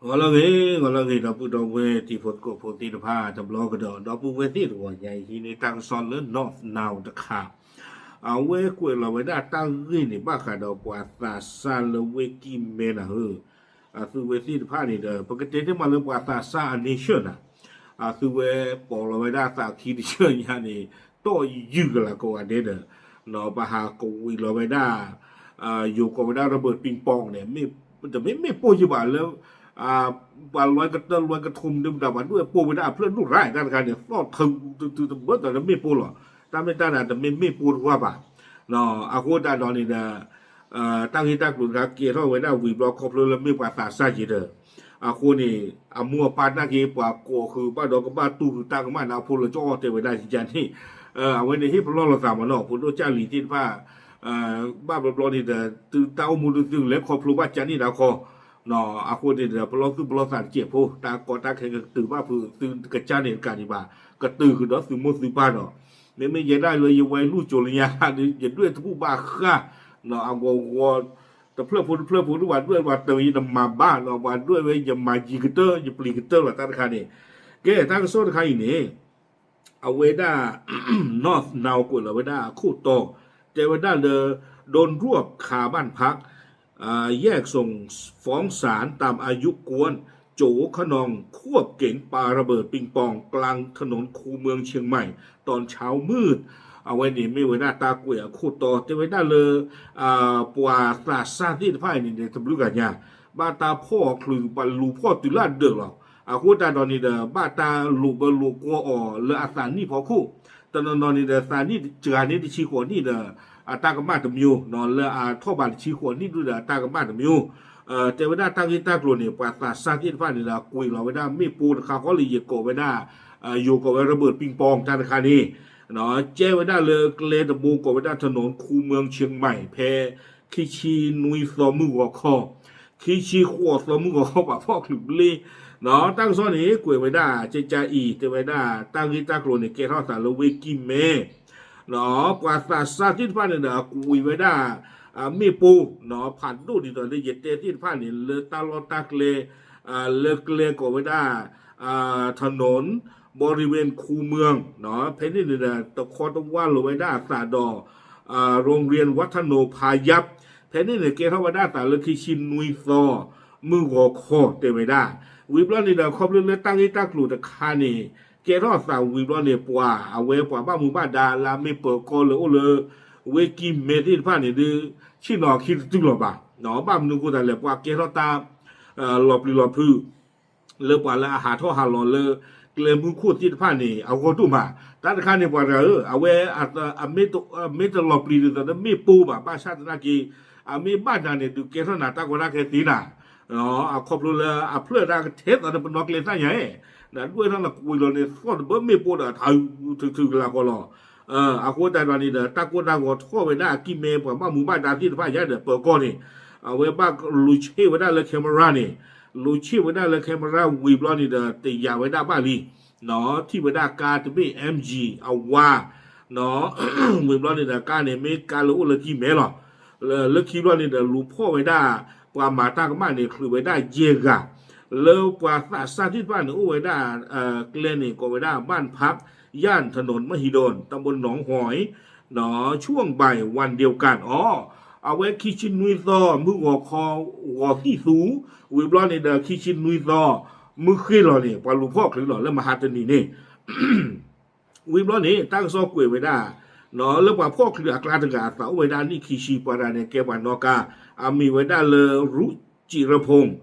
ဂီၤလၢအဂ့ၤ ဂီၤလၢအဂ့ၤ ဒီပုၢ်ဒီဝဲၢ်တံၤဖိသကိးဖိသ့ၣ်တဖၣ် တဘျီကဒီး ဒီပုၢ်ဝဲၢ်သ့ၣ်တဂီၤညါအံၤ ဟံးန့ၢ်တၢ်ကစီၣ်လၢ North Now တခါ, အဝဲကွဲးလီၤဝဲဒၣ်တၢ်ဂ့ၢ်န့ၣ် ဘၣ်ဃးဒီးပှၤသးစၢ်လၢဝ့ၢ်ကံၢ်မဲနၤဧၢ, အသုဝဲသ့ၣ်တဖၣ်န့ၣ်ဒီး ပကတဲတ့ၢ်မးလၢပှၤသးစၢ်အ nation နၤ, အသုဝဲပိာ်လီၤဝဲဒၣ်သးခံတဆၢညါန့ၣ် တီၢ်ယုၢ်ကလၤကိးဂၤဒဲးဒီး ပဟးကဝံၤလီၤဝဲဒၣ် ယိၤကိးဝဲဒၣ် ระเบิดปิงปอง န့ၣ် တမ့ၢ်မ့ၣ်ပိၢ်ယံၤဘၣ်လၢ ပှၤလွဲကတၢၢ်လွဲကထိးဒုၣ်ဒါ ပှၤဒွဲၣ်ပိၢ်ဝဲဒၣ်အဖျၢၣ်ဒိၣ်ရၢ်တၢ်တခါန့ၣ် သီၣ်ထုးထုးထုးတဘၢၣ်ဒီးမ့ၣ်ပိၢ်လီၤ. တၢ်မ့ၢ်တၢ်ဒၣ်တမ့ၢ်မ့ၣ်ပိၢ်တဝၢဘၣ်. အဃိသတးဒီးန့ၣ်ဒီး တၢ်ဂ့ၢ်တၢ်ကျိၤတခါကဲထီၣ်ဝဲဒၣ်ဝံၤဘျီခီဖျိလၢမ့ၢ်ပှၤသးစၢ်က့ၤဒီး အဃိန့ၣ် အမိၢ်အပၢ်နာ်က့ၤ ပှၤကိးဃုာ်ဘၣ်ဒီးကဘၣ်တူၢ်ဃုာ်တၢ်ကမၣ်နၢ်ဖိလၢကၠီၣ်တဲဝဲဒၣ်ယန့ၣ် အဝဲန့ၣ်ဟ့ၣ်ပလီၢ်လိာ်သးမးနီၤ ဖိဒိၣ်ကၢ်လံၤသ့ၣ်တဖၣ် ဘၣ်ဘျီဘျီန့ၣ်ဒီး သုတၢ်အိၣ်မူဒုးသုလဲၤခီဖျိဘၣ်ကၢန့ၣ်တၢ်ခီ အဃိန့ၣ်ဒီး ပလီၢ်သူၣ်ပလီၢ်သးတစဲးဖိ တၢ်ကီတၢ်ခဲကတုၤဘၣ်ဖုးသုကစၢ်န့ၣ်တကးဒံးဘၣ် ကတုၤဃုာ်ဒီးသုမိၢ်သုပၢ်ဒီး မ့မ့ၢ်ယဲဒၣ်လၢယဝဲလူၢ်ကၠိလၢညါ ယဒွဲၣ်တဘူၣ်ဘၣ်ဃၣ် အဂီၤဂီၤ တဖျၢၣ်ဖိတဖျၢၣ်ဖိဒုး ပှၤဒွဲၣ်ပှၤတၢၤယတမၤဘၣ်နီၤ ပှၤဒွဲၣ်ဝဲယမၤယံၤကတၢၢ် ယပျံၤကတၢၢ်လီၤတၢ်တခါန့ၣ် ကဲတၢ်ကစီၣ်တခါအံၤန့ၣ် အဝဲဒၣ် North Now ကွဲးလီၤဝဲဒၣ်အခိၣ်တီ တဲဝဲဒၣ်လၢ โดนรวบคาบ้านพัก แยกส่งฟ้องศาล ตามอายุกวน โจคะนองควบเก๋งปาระเบิดปิงปองกลางถนนคูเมืองเชียงใหม่ตอนเช้ามืด အဝဲန့ၣ်မ့ၢ်ဝဲဒၣ်တၢ်ကွဲးအခိၣ်တီ တဲဝဲဒၣ်လၢ ပှၤသးစၢ်သ့ၣ်တဖၣ်အံၤန့ၣ် တဘျုးဂၤညါ ဘၣ်တၢ်ဖီၣ်အီၤချုး ပှၤလူၤဖီၣ်တုၤလၢအဒၢးလီၤ. အဃိသတးဒီးန့ၣ်ဒီး ဘၣ်တၢ်လိာ်ဘၢလိာ်ကွီအီၤလၢအသးနံၣ်ဖီခိၣ်, တနီၤနီၤန့ၣ်ဒီး သးနံၣ်စှၤန့ၢ်တဆံဃိးနံၣ်ဒီး အတၢ်ကမၣ်တမျိုး, လၢအထီၣ်ဘးတဆံဃိးနံၣ်ဒုဒီးအတၢ်ကမၣ်တမျိုး, တဲဝဲဒၣ်တၢ်ဂ့ၢ်တၢ်ကျိၤန့ၣ် ပှၤသးစၢ်သ့ၣ်တဖၣ်န့ၣ်ဒီး ကွံာ်လီၤဝဲဒၣ်မ့ၣ်ပိၢ်တခါဃီလၢယကိးဝဲဒၣ် ယိၤကိးဝဲ ระเบิดปิงปอง တၢ်တခါန့ၣ် ကဲဝဲဒၣ်လၢကျဲတဘိကိးဝဲဒၣ် ถนนคูเมืองเชียงใหม่ ဖဲ ခံဆံနွံသီမုၢ်ဂီၤခီ, ခံဆံဃိးသီမုၢ်ဂီၤခီ ပှၤဖီၣ်ချုးဘျ့, တၢ်ကစီၣ်န့ၣ် ကွဲးဝဲဒၣ် ကကါအံၤ တဲဝဲဒၣ် တၢ်ဂ့ၢ်တၢ်ကျိၤန့ၣ် ကဲထီၣ်သးလၢဝ့ၢ်ကံၢ်မဲ ပှၤသးစၢ်သ့ၣ်တဖၣ်န့ၣ်ဒီး အကွံာ်ဝဲဒၣ် မ့ၣ်ပိၢ် ဖးဒိၣ်ဒ်သိးလၢယတဲသ့ၣ်တဖၣ်န့ၣ် လၢတၢ်လီၢ်တၢ်ကျဲ လၢကျဲကိးဝဲဒၣ် ถนน บริเวณคูเมือง ဖဲန့ၣ်န့ၣ်ဒီး တခီတဝၢ်လိာ်ဝဲဒၣ်အသးဒီး โรงเรียนวัฒโนพายัพ ဖဲန့ၣ်န့ၣ် ကဲထီၣ်ဝဲဒၣ်သးလၢခံဆံနွံသီ မုၢ်ဂီၤခီတဲဝဲဒၣ်, ဝံၤဘျီန့ၣ်ဒီး ခီဖျိလၢတၢ်ဂ့ၢ်တၢ်ကျိၤတခါန့ၣ် ကဲထီၣ်သးဝံၤဘျီန့ၣ် ပှၤအဝဲပှၤဘၣ်မူဘၣ်ဒါလၢအမ့ၢ်ပၢၤကီၢ်လၢအိၣ်လၢ ဝ့ၢ်ကံၢ်မဲသ့ၣ်တဖၣ်န့ၣ်ဒုး ဆ့ၣ်နီၤခံတတုၤလီၤဘၣ်, ဘၣ်မနုၤအဃိသတးလဲၣ် ပှၤကဲထီၣ်တၢ် လီၤပျံၤလီၤဖုး လၢပှၤလၢအဟးထီၣ်ဟးလီၤလၢ ကျဲမုၢ်ခိၣ်သ့ၣ်တဖၣ်န့ၣ် အဂီၢ်ဒိၣ်မး, တၢ်တခါန့ၣ် ပှၤတဂၤဧၢ, အဝဲ မ့ၢ်တလီၤပျံၤဒ်သိးလၢမ့ၣ်ပိၢ်ဘၣ်, ဘၣ်ဆၣ်သနာ်က့ အမ့ၢ်ဘၣ်နၤန့ၣ် ဒုးကဲထီၣ်နၤတၢ်ကီတၢ်ခဲသ့နၤ, အခီဖျိလၢအဖျၢၣ်တၢ်ကထဲသိးဒီးပနီၣ်ကျဲသၣ်ညါ, နဒွဲၣ်ထီၣ်နကွံာ်လီၤန့ၣ် သီၣ်တဘၢမ့ၣ်ပိၢ်ဒီးထးထုးထုးကလၤကီလီၤ. အဃိသတးဒီးန့ၣ်ဒီး တၢ်ကိၢ်တၢ်ဂီၤထီၣ်ဝဲဒၣ်အကံၢ်မဲပှၤဘၣ်မူဘၣ်ဒါသ့ၣ်တဖၣ်ယါဒီးပၢၤကီၢ်န့ၣ်, အဝဲဘၣ်လူၤဆ့ၣ်ဝဲဒၣ်လၢ camera န့ၣ်, လူၤဆ့ၣ်ဝဲဒၣ်လၢ camera ဝံၤဘျီန့ၣ်ဒီး တယာ်ဝဲဒၣ်ဘၣ်လံ, ထံၣ်ဝဲဒၣ်ကါတဘ့ၣ် MG အဝါ ဝံၤဘျီန့ၣ်ဒီး ကါန့ၣ် မ့ၢ်ကါလၢအိၣ်လၢကံၢ်မဲလီၤ. လၢခံဘျီန့ၣ်ဒီး လူၤဖီၣ်ဝဲဒၣ် ပှၤမၤတၢ်ကမၣ်န့ၣ် ချုးဝဲဒၣ်ယဲၢ်ဂၤ, လၢပှၤသးစၢ်သ့ၣ်တဖၣ်န့ၣ် အိၣ်ဝဲဒၣ် ကျဲန့ၣ် ကိးဝဲဒၣ် บ้านพัก ย่านถนนมหิดล ตำบลหนองหอย ช่วงบ่ายวันเดียวกัน အီၤ, အဝဲခံဆံနွံသီ မုၢ်ဂီၤခီ ဂီၤသံၣ်သူ, ဝံၤဘျီန့ၣ်ဒီး ခံဆံနွံသီ မုၢ်ဃ့ၢ်လီၤန့ၣ် ပှၤလူၤဖီၣ်ချုးလီၤလၢမဟါတနံၤန့ၣ် ဝံၤဘျီန့ၣ် တၢ်ကစီၣ်ကွဲးဝဲဒၣ် လၢပှၤဖီၣ်ချုးအကျါတဂၤ အသးအိၣ်ဝဲဒၣ်နံၣ်ခံဆံ ပှၤတဂၤန့ၣ် ကဲပှၤနီၣ်ကါ, အမံၤဝဲဒၣ်လၢ ရုပ်จิรพงษ์,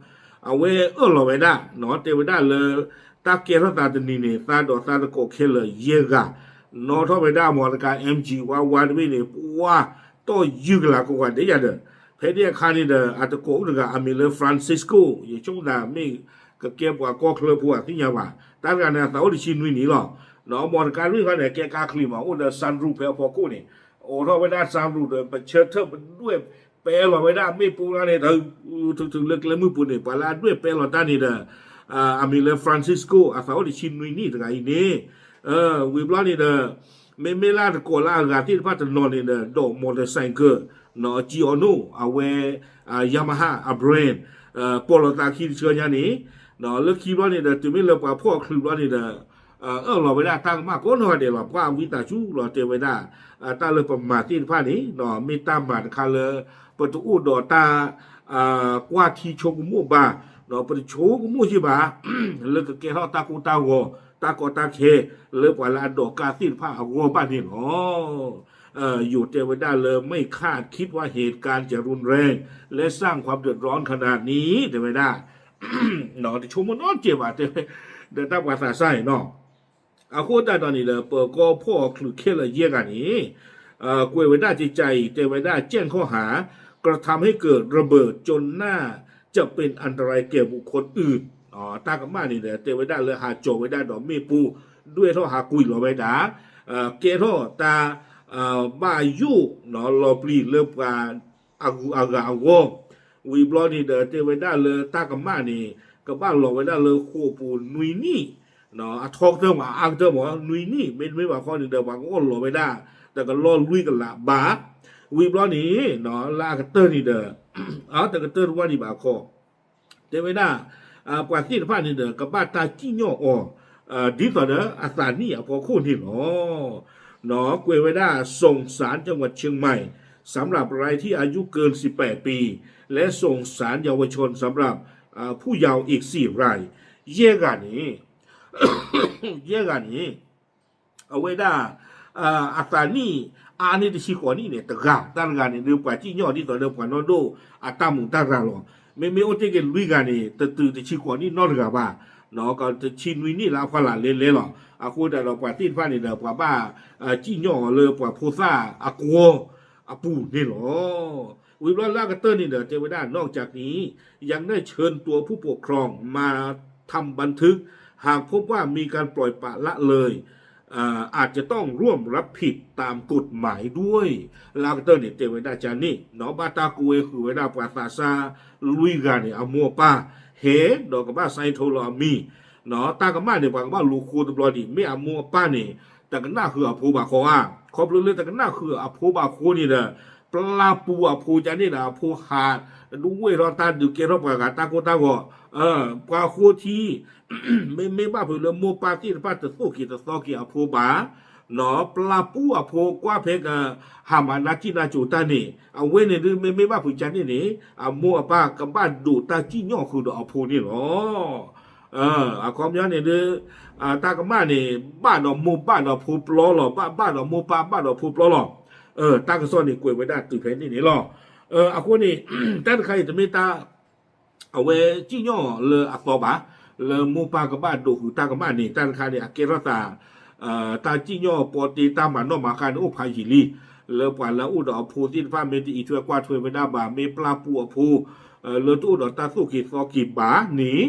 အဝဲအၢၣ်လီၤဝဲဒၣ် တဲဝဲဒၣ်လၢ တၢ်ကဲထီၣ်သးတနံၤန့ၣ် သးဒီးသးတကိးခဲလၢာ်ယဲၢ်ဂၤ, နီၣ်ထီၣ်ဝဲဒၣ် မော်တော်ကား MG ဝါဝါတဘ့ၣ်န့ၣ် ပှၤတီၢ်ယုၢ်ကလၤကိးဂၤဒဲးယၤဒီး, ဖဲန့ၣ်အခါန့ၣ်ဒီး အတကိးအိၣ်တဂၤ အမံၤလၢ Francisco ယဆိကမိၣ်သးမ့ၢ်ကကဲပှၤကီၢ်ချၢဖိအသ့ၣ်ညါဘၣ်, တၢ်တဂၤန့ၣ် အသးအိၣ်တဆံနွံနံၣ်လီၤ. ဒီး မော်တော်ကား တဘ့ၣ်ခီန့ၣ် ကဲကါချံးမး အိၣ်ဒီး sunroof ဖဲအဖီခိၣ်န့ၣ်, အိးထီၣ်ဝဲဒၣ် sunroof ဒီး ပဆၢထၢၣ်ပဒွဲၣ်ပဲလီၤဝဲဒၣ်မ့ၣ်ပိၢ်န့ၣ် ထုးထုးလၢကျဲမုၢ်ပူၤန့ၣ် ပှၤလၢအဒွဲၣ်ပဲလီၤတၢ်န့ၣ်ဒီး အမံၤလၢ Francisco အသးအိၣ်တဆံနွံနံၣ်တဂၤအံၤန့ၣ်, ဝံၤဘျီန့ၣ်ဒီး မ့မ့ၢ်လၢတကိးလၢအဂၤသ့ၣ်တဖၣ်တနီၤန့ၣ်ဒီး ဒိး motorcycle ကၠံအီၤနိၣ် အဝဲ Yamaha အ brand ပိာ်လိာ်သးခံတဆၢညါန့ၣ် လၢခံဘျီန့ၣ်ဒီး တုၤမ့ၢ်လၢပှၤဖီၣ်အချုးဘျီန့ၣ်ဒီး အၢၣ်လီၤဝဲဒၣ်တၢ်ကမၣ်ကိးနီၢ်ဂၤဒဲးလီၤ. ပှၤဝံသးစူၤလီၤတဲဝဲဒၣ် တၢ်လၢပမၤသ့ၣ်တဖၣ်န့ၣ် မ့ၢ်တၢ်မၤတခါလၢ ပတအိၣ်ဒီးတၢ် ကွၢ်ထံဆိကမိၣ်ဘၣ်, ပတဆိကမိၣ်ယံာ်ဘၣ် လၢကကဲထီၣ်တၢ်ကိၢ်တၢ်ဂီၤ တၢ်ကီတၢ်ခဲ လၢပှၤလၢအဒိးကၢ်သ့ၣ်တဖၣ်အဂီၢ်ဘၣ်န့ၣ်လီၤ. ယိၤတဲဝဲဒၣ်လၢ ไม่คาดคิดว่าเหตุการณ์จะรุนแรง และสร้างความเดือดร้อนขนาดนี้ တဲဝဲဒၣ် တဆိကမိၣ်နီတစဲးဘၣ် တဲဝဲ ဒီးတၢ်ပှၤသးစၢ်အံၤနီၤ အဃိသတးဒီးန့ၣ်ဒီး ပၢၤကီၢ်ဖီၣ်အချုးခဲလၢာ်ယဲၢ်ဂၤန့ၣ် ကွဲးဝဲဒၣ်ကကးအံၤ တဲဝဲဒၣ် แจ้งข้อหา กระทำให้เกิดระเบิดจนน่าจะเป็นอันตรายแก่บุคคลอื่น တၢ်ကမၣ်န့ၣ်ဒီး တဲဝဲဒၣ်လၢဟးကၠီၤဝဲဒၣ်ဒီးမ့ၣ်ပိၢ် ဒွဲၣ်ထီၣ်ဟးကွံာ်လီၤဝဲဒၣ် ကဲထီၣ်တၢ် ဘၣ်ယိၣ်လီၤပျံၤလၢပှၤ အဂုၤအဂၤအဂီၢ် ဝံၤဘျီန့ၣ်ဒီး တဲဝဲဒၣ်လၢတၢ်ကမၣ်န့ၣ် ကဘၣ်လီၤဝဲဒၣ်လၢဃိာ်ပူၤနွံနံၣ် အထီကတၢၢ်မး အါကတၢၢ်မး နွံနံၣ် မ့တမ့ၢ်ဘၣ်ခီန့ၣ်ဒီး ပှၤကအီၣ်လီၤဝဲဒၣ် တကလီၢ်လွံၢ်ကလးဘၣ် ဝံၤဘျီန့ၣ် လၢအကတၢၢ်န့ၣ်ဒီး တကတၢၢ်တဝၢ်ဒံးဘၣ်ခီ တဲဝဲဒၣ် ပှၤသ့ၣ်တဖၣ်န့ၣ်ဒီး ကဘၣ်တၢ်စံၣ်ညီၣ်အီၤ ဒ်သိးဒီးအသးနံၣ်အဖီခိၣ်န့ၣ်လီၤ. ကွဲးဝဲဒၣ် ส่งศาลจังหวัดเชียงใหม่ สำหรับรายที่อายุเกินสิบแปดปี และส่งศาลเยาวชนสำหรับผู้เยาว์อีกสี่ราย ယဲၢ်ဂၤန့ၣ် ယဲၢ်ဂၤန့ၣ် အဝဲဒၣ် အသးနံၣ်အါန့ၢ်တဆံဃိးနံၣ်န့ၣ် တဂၤ တၢ်တဂၤန့ၣ်ဒီး ပှၤစံၣ်ညီၣ်ဒ်သိးဒီးပှၤနီၢ်ဒိၣ်အတၢ်မူးတၢ်ရၤလီၤ. မ့မ့ၢ်အိၣ်တ့ၢ်က့ၤလွံၢ်ဂၤန့ၣ် တတုၤတဆံဃိးနံၣ်နီတဂၤဘၣ် တဆံနွံနံၣ်လၢအဖီလာ်လဲၤလဲၤလီၤ. အဃိသတးဒီးပှၤသ့ၣ်တဖၣ်န့ၣ်ဒီး ပှၤဘၣ်စံၣ်ညီၣ်အီၤလၢပှၤဖိသၣ်အကွီၢ်အပူၤန့ၣ်လီၤ. ဝံၤဘျီလၢအကတၢၢ်န့ၣ်ဒီး တဲဝဲဒၣ် นอกจากนี้ ยังได้เชิญตัวผู้ปกครองมาทำบันทึก หากพบว่ามีการปล่อยปละละเลย อาจจะต้องร่วมรับผิดตามกฎหมายด้วย လၢအကတၢၢ်န့ၣ် တဲဝဲဒၣ်ကန့ၣ် ဘၣ်တၢ်ကွဲဃုာ်ဝဲဒၣ်ပှၤသးစၢ်လွံၢ်ဂၤန့ၣ် အမိၢ်အပၢ် ဟဲဒီးကဘၣ် ဆဲးထိလီၤအမံၤ တၢ်ကမၣ်န့ၣ် ပှၤကဘၣ်လူၤဃိတဘျီဒံး မ့ၢ်အမိၢ်အပၢ်န့ၣ် တကနၣ်ဃုာ်အဖိဘၣ်ခီဧါ ခီဖျိလၢတကနၣ်ဃုာ်အဖိဘၣ်ဃိန့ၣ်ဒီး ပျၢ်ပူၤအဖိကန့ၣ်ဒီး အဖိဟး ဒွဲၣ်ထီၣ်တၢ်ဒုးကဲထီၣ်ပှၤဂၤတၢ်ကိၢ်တၢ်ဂီၤ ပှၤဃိထံ မ့မ့ၢ်ဘၣ်ဖုးလၢမိၢ်ပၢ်သ့ၣ်တဖၣ်တသိၣ်က့ၤတသီက့ၤအဖိဘၣ် ပျၢ်ပူၤအဖိကွၢ်ဖဲကဟးမၤနၢ်ကံၣ်နၢ်ကိၤတၢ်န့ၣ် အဝဲန့ၣ်ဒုး မ့မ့ၢ်ဘၣ်ဖုးကန့ၣ်န့ၣ် အမိၢ်အပၢ်ကဘၣ်ဒိးတၢ်စံၣ်ညီၣ်ဃုာ်ဒီးအဖိန့ၣ်လီၤ. အခီပညီန့ၣ်ဒုး တၢ်ကမၣ်န့ၣ် ဘၣ်ဒီးမိၢ်ဘၣ်ဒီးဖိပျီလီၤ ဘၣ်ဘၣ်ဒီးမိၢ်ပၢ်ဘၣ်ဒီးဖိပျီလီၤ. တၢ်ကစီၣ်န့ၣ်ကွဲးဝဲဒၣ်တုၤဖဲန့ၣ်န့ၣ်လီၤ. အဃိန့ၣ် တၢ်တခါအံၤတမ့ၢ်တၢ် အဝဲစံၣ်ညီၣ်လၢအသီဘၣ် လၢမိၢ်ပၢ်ကဘၣ်ဒိးဃုာ်တၢ်ကမၣ်န့ၣ် တၢ်တခါန့ၣ် အကဲထီၣ်သး တၢ်စံၣ်ညီၣ်ပီတ့တၢ်မၤနီၣ်မၤဃါန့ၣ်အိၣ်ဖးယံာ်လံ လၢပှၤလၢအအိၣ်ဒီးအဖိသ့ၣ်တဖၣ် မ့ၢ်တအံးထွဲကွၢ်ထွဲဝဲဒၣ်ဘၣ် မ့ၢ်ပျၢ်ပူၤအဖိ လၢတအိၣ်ဒီးတၢ်သိၣ်က့ၤသီက့ၤဘၣ်န့ၣ်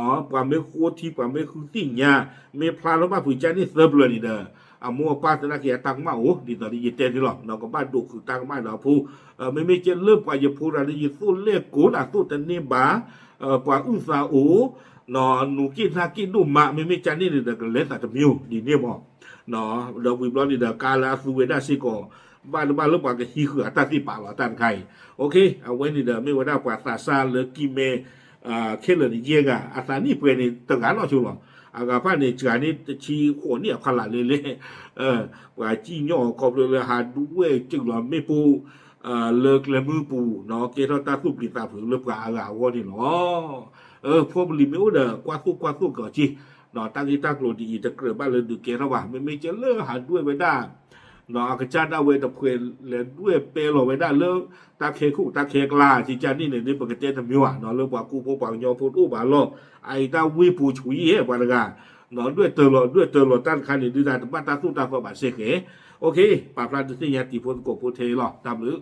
ပှၤမ့ၢ်ဃိထံ ပှၤမ့ၢ်ဃုသ့ၣ်ညါ မ့ၢ်ဖျါထီၣ်ဘၣ်ဖုးကန့ၣ်သၢပျၢၤန့ၣ်ဒီး အမိၢ်အပၢ်သနာ်က့အတၢ်ကမၣ်အိၣ် ဒ်သိးဒီးယတဲန့ၣ်လီၤ ကဘၣ်ဒိးဃုာ်တၢ်ကမၣ်ဒီးအဖိ မ့မ့ၢ်ကဲလၢပှၤယဖိရၤလၢယသိၣ်လဲၣ်ကိးနၤသိၣ်တန့ၢ်ဘၣ် ပှၤအုၣ်သးအိၣ် နူၤက့ၣ်နၢ်က့ၣ်ဒိၣ်မး မ့မ့ၢ်ကန့ၣ်န့ၣ်ဒီး ကလဲၤသးတမံၤဒ်န့ၣ်မး ဒီးဝံၤဘျီန့ၣ်ဒီး ကါလၢအသူဝဲဒၣ်စ့ၢ်ကီး ဘၣ်တဘၣ်လၢပှၤကဟံးဃုာ်အတၢ်သ့ၣ်ပာ်လီၤတၢ်တခါအံၤ အဝဲန့ၣ်ဒီးမ့ၢ်ဝဲဒၣ်ပှၤသးစၢ်လၢကံၢ်မဲ ခဲလၢာ်န့ၣ်ယဲၢ်ဂၤ အသးနံၣ်ပှဲၤန့ၣ်တဂၤနီၢ်ဆိလီၤ အဂၤဖၣ်န့ၣ် စှၤန့ၢ်တဆံဃိးနံၣ်အဖီလာ်လဲၤလဲၤ ပှၤစံၣ်ညီၣ်ခီဖျိလၢဟးဒွဲၣ်စၢၢ်လီၤမ့ၣ်ပိၢ် လၢကျဲမုၢ်ပူၤ ကဲထီၣ်တၢ်သူၣ်ပျံၤသးဖုးလၢပှၤအဂၤအဂီၢ်န့ၣ်လီၤ. ဖိပလံၤမ့ၢ်အိၣ်ဒီး ကွၢ်သိၣ်ကွၢ်သိၣ်ကီးက့ တၢ်ဂ့ၢ်တၢ်ကျိၤဒ်အံၤ တကြၢးဘၣ်လၢဒုးကဲထီၣ်ဘၣ် မ့မ့ၢ်ကဲလၢဟးဒွဲၣ်ဝဲဒၣ် အကစၢ်ဒၣ်ဝဲတဖှဲးလဲၤဒွဲၣ်ပဲလီၤဝဲဒၣ်လၢ တၢ်ခဲခိၣ်တၢ်ခဲကျါ ကကန့ၣ်န့ၣ်ဒ်ပကတဲတမံၤဘၣ် လၢပှၤကူဖိပှၤကညီဖိတအိၣ်ဘၣ်လီၤ အအံၤတၢ်ဝ့ၢ်ပူၤဆူၣ်အံၤဟဲပှၤတဂၤ ဒွဲၣ်တၢၤလီၤ ဒွဲၣ်တၢၤလီၤတၢ်တခါန့ၣ် ဒုးတၢ်တဘၣ်တၢ်သိၣ်တၢ်သီဘၣ်စ့ၢ်ကီး ပာ်ဖျါဒုးသ့ၣ်ညါတံၤဖိသကိးဖိထဲအံၤလီၤ တၢ်ဘျုး